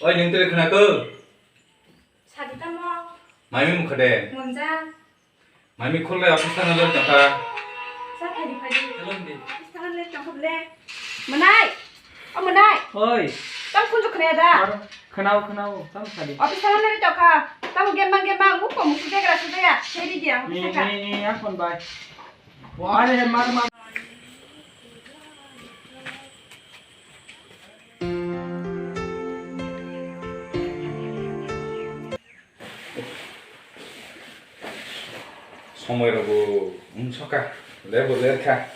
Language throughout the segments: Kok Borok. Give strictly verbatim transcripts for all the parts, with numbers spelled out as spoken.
Oi, nwng twi khna kho? Sadi tamo. Maimi mukha de. Monja. Maimi khulai office thangna le tongkha. Sa phadi phadi. Hello, Andy. Office thangna le tongkha bole. Manai. O Manai. Oi. Tam kunju khna da. Khna o, khna o. Tam sadi. Office thangna le tongkha. Tam gemma gemma ngu ko musu de gra su de ya. Seri dia. Ni, ni, ni, akon bai. Wa, are, mar, mar. Somoi rok bo wngsoka, lebo lerkha.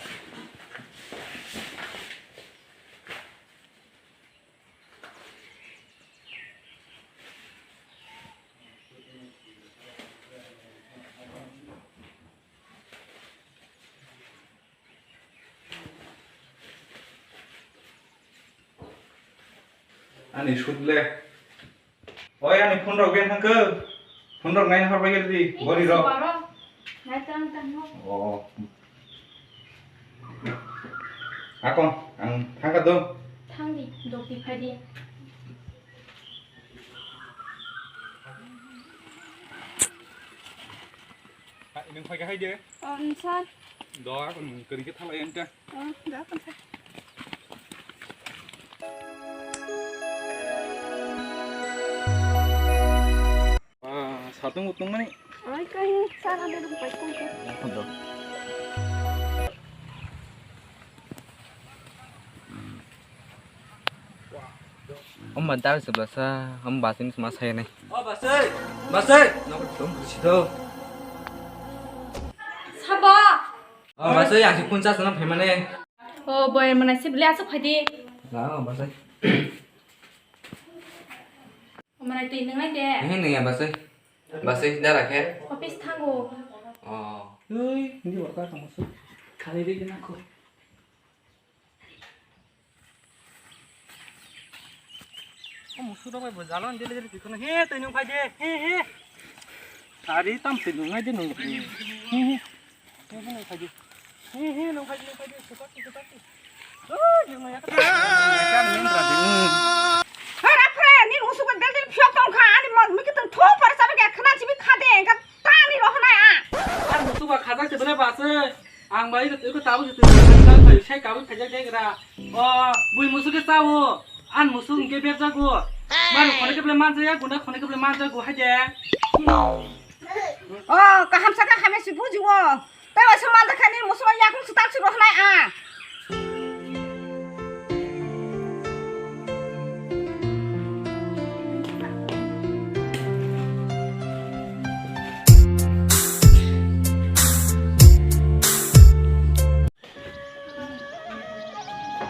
Ani sut le. Oi, ani phone rok ben thangkhe. Phone rok nai hor bai di. Bori rok. Nai tang tang no. Oh. Akon, ang thangkha do. Thang di, dok di phai di. Nung phai kha hai de. Oh, sir. Do, akon mung kari khe thalai ang ta. Oh, da, kan sa. Ah, satung utung mani. Ai, kai, sana de dum pai kong ke. Om badal sebelah sa, om basin sama saya nih. Oh, basai, basai, nomor dong situ. Sabo. Oh, basai, yang si punca sana pemane. Oh, boy, mana sih beli asuk phadi. Lah, oh, basai. Mana tui nung nai de? Eh, nung ya, basai. Basai, dah rakyat. Office thango. Oh. Ui, ini worker kamu sih. Kali dia kena aku. O musu rok bai bo jalon dele dele twi kheno. He, twi nung phai de. He, he. Sari tam twi nung nai de nung. He, he. He, he, nung phai de. He, he, nung phai de, nung phai de. Supak, supak. Oh, nung ya. Kan nung ra de. Hara phre, ni musu ko dele dele phiok tong kha. Ani mon mi kitung tho par sa ba khna chibi kha de. Engka tani rohna ya. Ar musu ba khajak se bele ba se. Ang bai ko, ko tabu se, sai kabu phajak de gra. O, bui musu ke sao. An musu ke berjago. Maru khone ke bele manjaya, guna khone ke bele manjago, hai de. O, kaham saka hame si bujiwo. Tei waisa manjakha ni musu yakung sutak si rohnai a.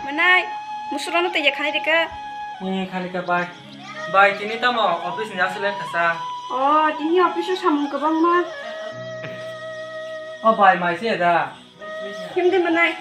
Manai, musurano tei ya khani rika. Ni khani ka bai. Bai, tini tamo office ni asle thasa. O, tini office o samung kwbangma. O bai, mai se da. Himdi manai.